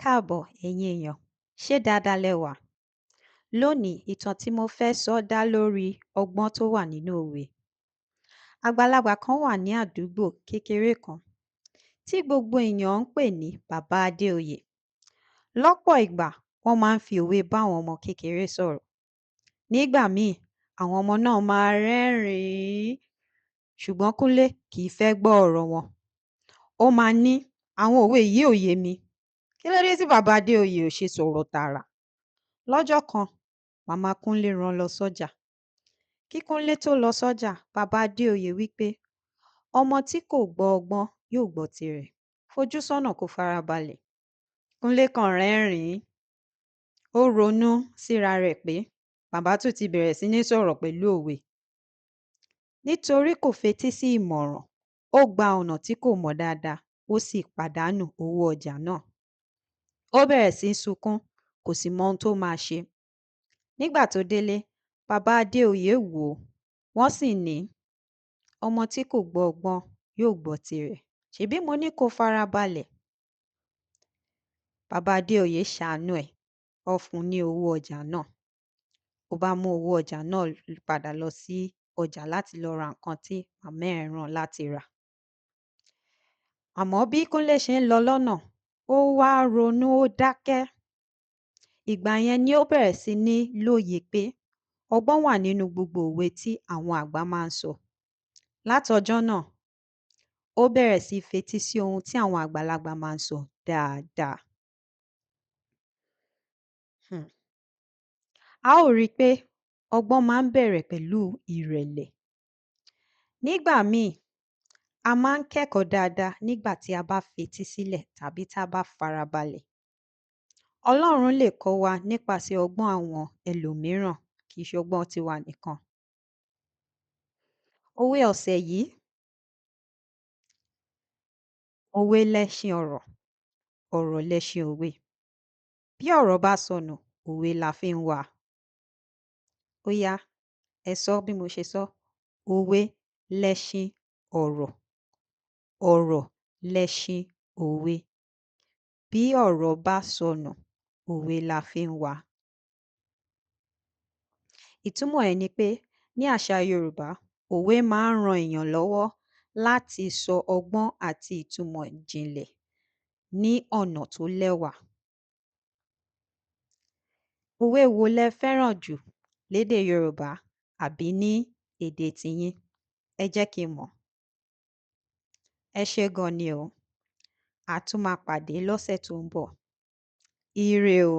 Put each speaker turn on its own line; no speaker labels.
Káàbọ̀ ẹ̀yin èèyàn, ṣé dáadáa lẹ wà? Lónìí, ìtàn tí mo fẹ́ sọ dá lórí ọgbọ́n tó wà nínú òwe. Àgbàlagbà kan wà ní àdúgbò kékeré kan tí gbogbo èèyàn ń pè ní Bàbá Adéoyè. Lọ́pọ̀ ìgbà, wọ́n máa ń fi òwe bá àwọn ọmọ kékeré sọ̀rọ̀. Nígbà míì, àwọn ọmọ náà máa rẹ́rìn-ín, ṣùgbọ́n Kúnlé kìí fẹ́ gbọ́ ọ̀rọ̀ wọn. Ó máa ní, "Àwọn òwe yìí ò yé mi. Kí ló dé tí Bàbá Adéoyè ò ṣe sọ̀rọ̀ tààrà?" Lọ́jọ́ kan, Màmá Kúnlé rán lọ sọ́jà. Kí Kúnlé tó lọ sọ́jà, Bàbá Adéoyè wí pé, "Ọmọ tí kò gbọ́ ọgbọ́n yóò gbọ́ tirẹ̀. Fojú sọ́nà kó farabalẹ̀." Kúnlé kàn rẹ́rìn-ín. Ó ronú síra rẹ̀ pé bàbá tún ti bẹ̀rẹ̀ sí ní sọ̀rọ̀ pẹ̀lú òwe. Nítorí kò fetí sí ìmọ̀ràn, ó gba ọ̀nà tí kò mọ̀ dáadáa, ó sì pàdánù owó ọjà náà. Ó bẹ̀rẹ̀ sí í sunkún, kò sì mọ ohun tó máa ṣe. Nígbà tó délé, Bàbá Adéoyè wò ó, wọ́n sì ní, "Ọmọ tí kò gbọ́ ọgbọ́n yóò gbọ́ tirẹ̀. Ṣèbí mo ní kó farabalẹ̀?" Bàbá Adéoyè ṣàánú ẹ̀, ó fún un ní owó ọjà náà. Ó bá mú owó ọjà náà padà lọ sí ọjà láti lọ ra nǹkan tí màmá ẹ̀ rán láti rà. Àmọ́ bí Kúnlé ṣe ń lọ lọ́nà, ó wá ronú, ó dákẹ́. Ìgbà yẹn ni ó bẹ̀rẹ̀ sí ní lóye pé ọgbọ́n wà nínú gbogbo òwe tí àwọn àgbà máa ń sọ. Látọjọ́ náà, ó bẹ̀rẹ̀ sí í fetí sí ohun tí àwọn àgbàlagbà máa ń sọ dáadáa. Hmm. A ó rí i pé ọgbọ́n máa ń bẹ̀rẹ̀ pẹ̀lú ìrẹ̀lẹ̀. Nígbà míì, a máa ń kẹ́kọ̀ọ́ dáadáa nígbà tí a bá fetí sílẹ̀ tàbí tá bá farabalẹ̀. Ọlọ́run lè kọ́ wa nípasẹ̀ ọgbọ́n àwọn ẹlòmíràn, kìí ṣe ọgbọ́n tiwa nìkan. Òwe ọ̀sẹ̀ yìí: Òwe lẹṣin ọ̀rọ̀, ọ̀rọ̀ lẹṣin òwe. Bí ọ̀rọ̀ bá sọnù, òwe la fi ń wá a. Ó yá, ẹ sọ́ bí mo ṣe sọ́. Òwe lẹṣin ọ̀rọ̀, ọ̀rọ̀ lẹṣin òwe. Bí ọ̀rọ̀ bá sọnù, òwe la fi ń wá a. Ìtúmọ̀ ẹ̀ ni pé ní àṣà Yorùbá, òwe máa ń ran èèyàn lọ́wọ́ láti sọ ọgbọ́n àti ìtumọ̀ ìjìnlẹ̀ ní ọ̀nà tó lẹ́wà. Òwe wo lẹ fẹ́ràn jù lédè Yorùbá àbí ní èdè tiyín? Ẹ jẹ́ kí n mọ̀. Ẹ ṣé gan ni o. A tún máa pàdé lọ́sẹ̀ tó ń bọ̀. Ire o.